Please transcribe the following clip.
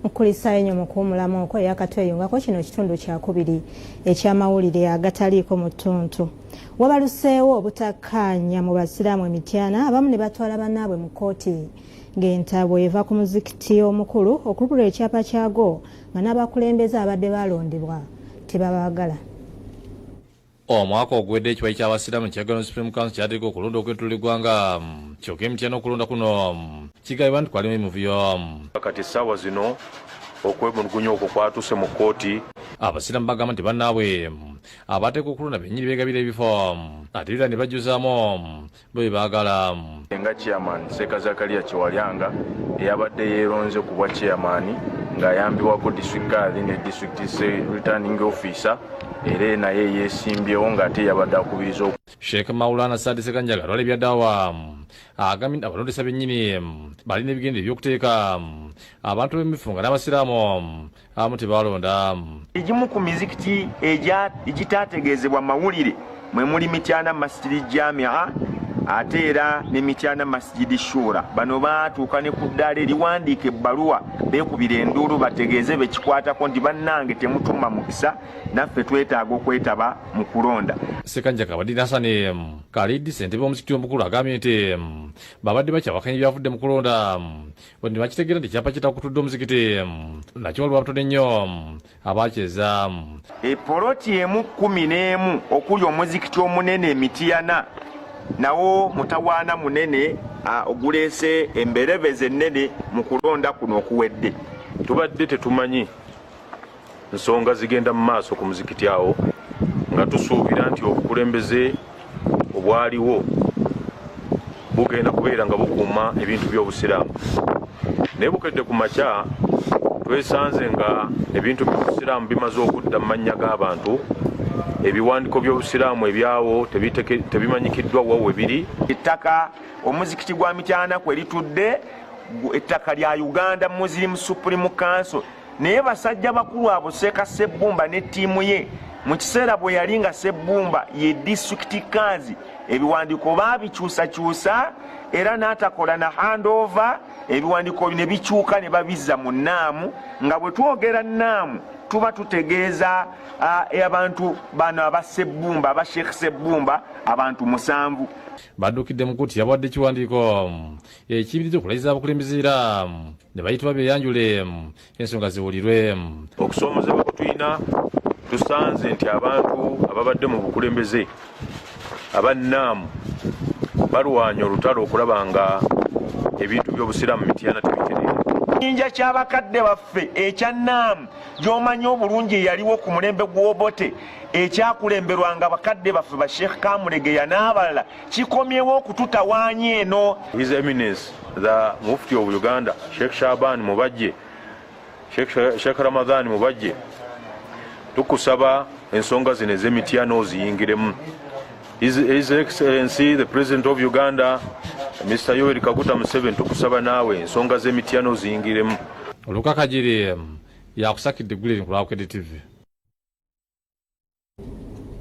Nkukulisaayo nnyo mu kuwumulamu okwo eyakatweyungako. Kino kitundu kyakubiri eky'amawulire agataliiko mu ttuntu. Wabaluseewo obutakkaanya mu Basiraamu e Mityana, abamu ne batwala bannaabwe mu kkooti ng'entabwe eva ku muzikiti omukulu okulubula ekyapa kyagwo nga n'abakulembeze abadde balondebwa tebabaagala. Omwaka oguwedde ekiwayi ky'Abasiraamu ekya Uganda Supreme Council kyateeka okulonda okwetulula eggwanga, kyokka e Mityana okulonda kuno kigambibwa nti kwalimu emivuyo. Kati essaawa zino okwemulugunya okwo kwatuuse mu kkooti. Abasiraamu bagamba nti bannaabwe abateeka okulonda bennyini beegabira ebifo ate ebirala ne bajjuzaamu bo bye baagala. Nga Chairman Seeka Zakaria Kyewalyanga eyabadde yeeronze ku bwa Chairman ng'ayambibwako District Kadhi ne District Returning Officer era naye yeesimbyewo ng'ate yabadde akubiriza. Sheikh Maulana Saadi Sekanjaga atwala ebyadaawa agambye nti abalondesa bennyini balina ebigendere eby'okuteeka abantu b'emifunga n'Abasiraamu abamu tebalonda. Egimu ku mizikiti egitaategeezebwa mawulire mwe muli Mityana Masjidi Jamia ate era ne Mityana Masjidi Shura. Bano baatuuka ne ku ddaala eriwandiika ebbaluwa beekubira enduulu bategeeze be kikwatako nti bannange temutuma mukisa naffe twetaaga okwetaba mu kulonda. Ssekanjaka Badini Hassan Khalid ssentebe w'omuzikiti omukulu agambye nti babadde bakyawakanya ebyavudde mu kulonda ne bakitegeera nti ekyapa kitakutudde omuzikiti nakyo waliwo abatono ennyo abakyeza. Epoloti emu 11 okuli omuzikiti omunene e Mityana nawo mutawaana munene oguleese emberebezi ennene mu kulonda kuno okuwedde. Tubadde tetumanyi nsonga zigenda mu maaso ku muzikiti awo nga tusuubira nti obukulembeze obwaliwo bugenda kubeera nga bukuuma ebintu by'Obusiraamu, naye bukedde ku makya twesanze nga ebintu by'Obusiraamu bimaze okudda mu mannya g'abantu. Ebiwandiiko by'Obusiraamu ebyawo tebimanyikiddwa wa we biri. Ettaka omuzikiti gwa Mityana kwe litudde ettaka lya Uganda Muslim Supreme Council, naye basajja bakulu abo Seeka Sebbumba ne ttiimu ye mu kiseera bwe yali nga Sebbumba ye disitulikiti Kadhi, ebiwandiiko baabikyusakyusa era n'atakola na handover, ebiwandiiko ne bikyuka ne babizza mu Nnaamu. Nga bwe twogera Nnaamu tuba tutegeeza abantu bano aba Sebbumba, aba Sheikh Sebbumba, abantu 7. Baddukidde mu kkooti yabawadde ekiwandiiko ekiyimiridde okulayiza abakulembeze era ne bayitibwa beeyanjule ensonga ziwulirwe. Okusoomozebwa kwe tulina, tusanze nti abantu ababadde mu bukulembeze aba Nnaamu balwanye olutalo okulaba nga ebintu by'Obusiraamu Mityana tebitereera. Ekibinja ky'abakadde baffe ekya Nnaamu gy'omanyi obulungi eyaliwo ku mulembe gw'Obote ekyakulemberwanga bakadde baffe ba Sheikh Kamulegeya n'abalala kikomyewo okututawaanya eno. His Eminence the Mufti of Uganda Sheikh Shaban Mubajje, Sheikh Ramadhan Mubajje, tukusaba ensonga zino ez'Emityana oziyingiremu. His Excellency the President of Uganda Mr. Yoweri Kaguta Museveni, tukusaba naawe ensonga z'Emityana oziyingiremu. Olukakajiri yakusakidde eggulire ku lwa Bukedde TV.